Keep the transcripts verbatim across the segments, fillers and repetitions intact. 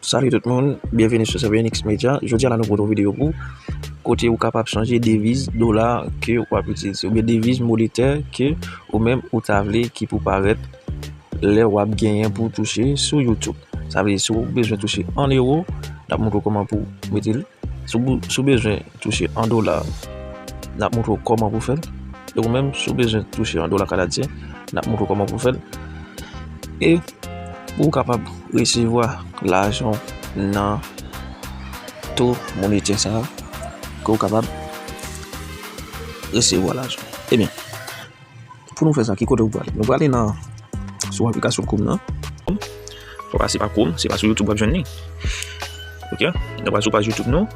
Salut tout moun, byenveni sou Seven X Media. Jodi a la nou pote yon videyo pou kote ou kapab chanje deviz dola ke w ap itilize oubyen deviz monetè ke ou menm ou ta vle ki pou parèt lè w ap genyen pou touche sou YouTube. Sa vle di si w bezwen touche an euro, n ap montre w kòman pou mete l. Si w, si w bezwen touche an dola, n ap montre w kòman pou fè l. E ou menm, si w bezwen touche an dola kanadyen, n ap montre w kòman pou fè l. E pou w kapab resevwa lajan w nan to monetè sa a, ke w kapab resevwa lajan. Ebyen, pou nou fè sa, ki kote w prale? Nou prale nan, sou aplikasyon Chrome nan. Fò w pase pa Chrome, se pa sou YouTube w ap jwenn li. Ok? Nou pral sou paj YouTube nou.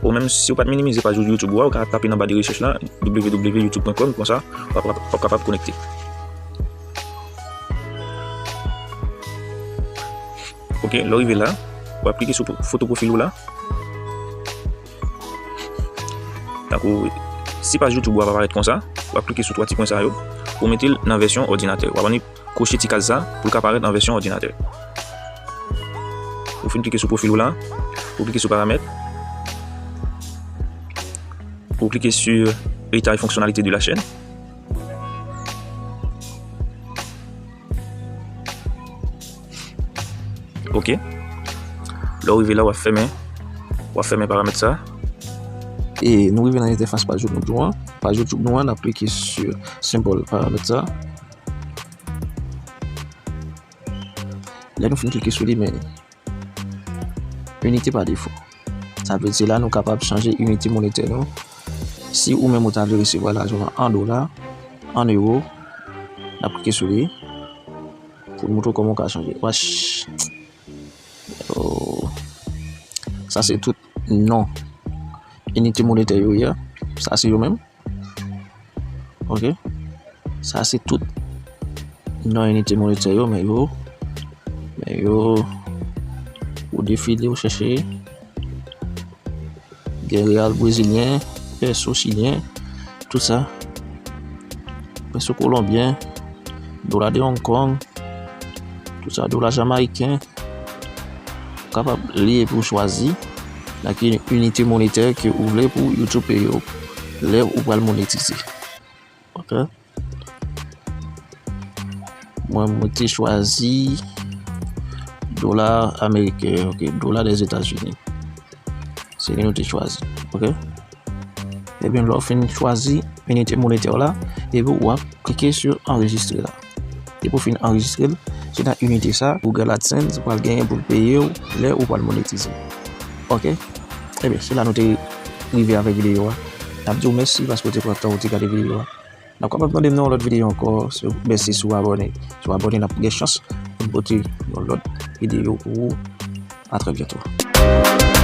Ou menm, si w pa t minimize paj YouTube ou a, ou ka tape nan ba de rechèch la, w w w youtube pwen kòm, konsa, w ap, w ap, w ap kapab konekte. Ok, lè w rive la, w ap klike sou foto pwofil ou la. Tankou, si paj YouTube ou a pa parèt konsa, w ap klike sou twa ti pwen sa yo, pou mete l nan vèsyon òdinatè. W ap annik koche ti kaz sa pou l ka parèt an vèsyon òdinatè. Ou fin klike sou pwofil ou la, ou klike sou paramèt, ou klike sou état et fonctionnalité de la chaîne. Ok. Lè w rive la, w ap fèmen, w ap fèmen paramèt sa. E nou rive nan entèfas paj YouTube nou an. Paj YouTube nou an, n ap klike sou senbòl paramèt sa. Lè nou fin klike sou li, men inite pa defo. Sa vle di se la nou kapab chanje inite monetè nou. Si ou menm ou ta vle resevwa lajan w an dola, an euro, n ap klike sou li pou l montre w kòman w ka chanje. Wach. Oh. Sa se tout non inite monetè yo ye. Sa se yo menm. Ok. Sa se tout non inite monetè yo, men yo, men yo, ou defile, ou chèche. Gen reyal brezilyen, pèso chilyen, tout sa. Pèso kolonbyen, dola de Hong Kong, tout sa, dola jamayiken. Ou kapab li epi w chwazi nan ki inite monetè ke ou vle pou YouTube peye w lè ou pral monetize. Ok. Mwen, mwen te chwazi dola ameriken, ok, dola dèzetazini. Se li nou te chwazi, ok? Ebyen, lè w fin chwazi inite monetè w la, epi w ap klike sou anrejistre la. Depi w fin anrejistre l, se nan inite sa, Google AdSense pral genyen pou l peye w lè ou pral monetize. Ok? Ebyen, se la nou te rive avèk videyo a. N ap di w mèsi paske w te pran tan ou te gade videyo a. N ap kapab tande m nan yon lòt videyo ankò. Mèsi si w abòne. Si w abòne, n ap gen chans pou n pote yon lòt videyo pou ou. A trè byento.